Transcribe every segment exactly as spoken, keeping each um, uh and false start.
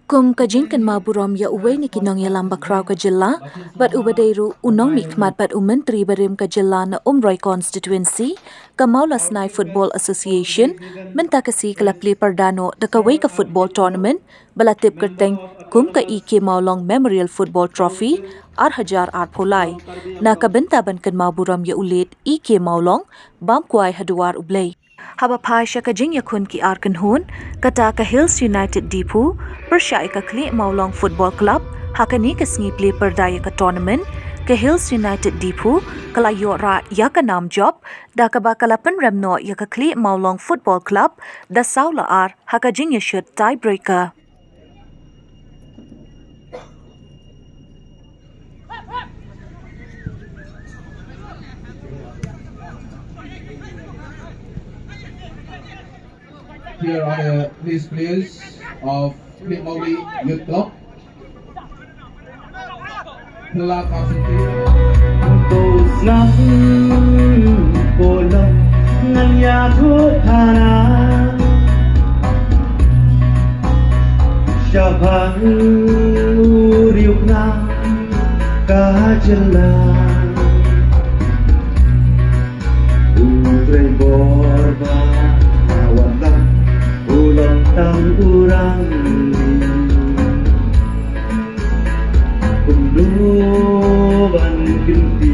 Kum ka jingkynmaw burom ïa uwei na ki nongïalam bakhraw ka jylla bad uba dei ruh u nongmihkhmat bad u myntri barim ka jylla na Umroi Constituency, ka Mawlasnai Football Association mynta ka sngi ka la plie pyrda noh da kawei ka football tournament ba la tip kyrteng kum ka E K Mawlong Memorial Football Trophy ar hajar arphew lai, na ka bynta ban kynmaw burom ïa u late E K Mawlong bam kwai ha duwar U Blei. Haba phai sha ka jingïakhun ki ar kynhun, kata ka Hills United Diphu pyrshah ïa ka Khlieh Mawlong Football Club, ha kane ka sngi plie pyrda ïa ka tournament, ka Hills United Diphu ka la ïoh rah ïa ka nam jop da kaba ka la pynrem noh ïa ka Khlieh Mawlong Football Club da saw la ar ha ka jingïashut tiebreaker. Here are the list players of Khlieh Mawlong Youth Club. Pela Kasiti. Ko snam ko lok ngan ïathuh thana. Shaphang u riewknam ka jylla. U Trei Bor ba wan lang u long tang u rang. Kumno ban kynti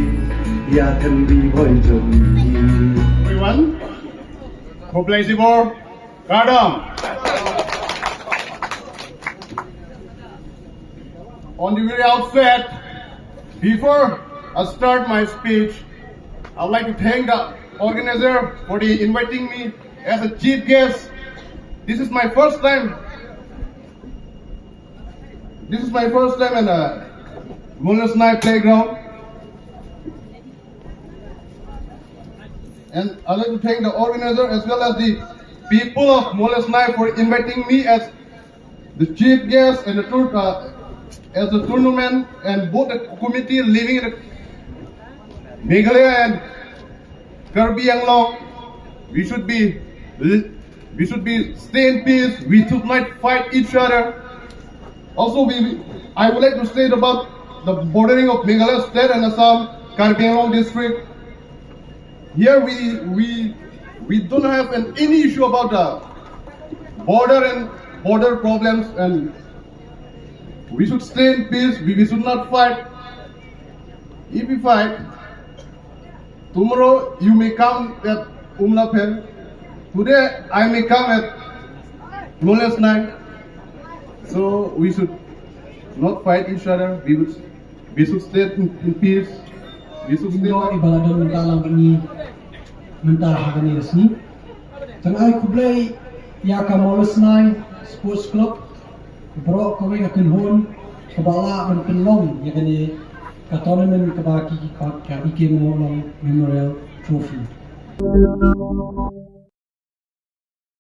ïa kan ri bhoi jong ngi. Everyone, khublei shibun. Kardom. On the very outset, before I start my speech, I'd like to thank the organizer for the inviting me as a chief guest. This is my first time. This is my first time in a Mawlasnai playground. And I'd like to thank the organizer as well as the people of Mawlasnai for inviting me as the chief guest and the tour, uh, as the tournament and both the committee living in the Meghalaya and Karbi Anglong. We should be, we should be stay in peace. We should not fight each other. Also, we, I would like to state about the bordering of Meghalaya state and Assam, Karbi Anglong district. Here we, we, we don't have an, any issue about the border and border problems, and we should stay in peace. We, we should not fight. If we fight, tomorrow you may come at Umlapen. Today I may come at Mawlasnai. So we should not fight each other. We would, we should stay in, in peace. We should stay. Ïa i ba la don mynta lang bad ngi mynta ha kane ka sngi. Tang ai khublei ïa ka Mawlasnai Sports Club, baroh kawei ka kynhun kaba la ban pynlong ïa kane ka tournament kaba ki khot ka E K Mawlong Memorial Trophy.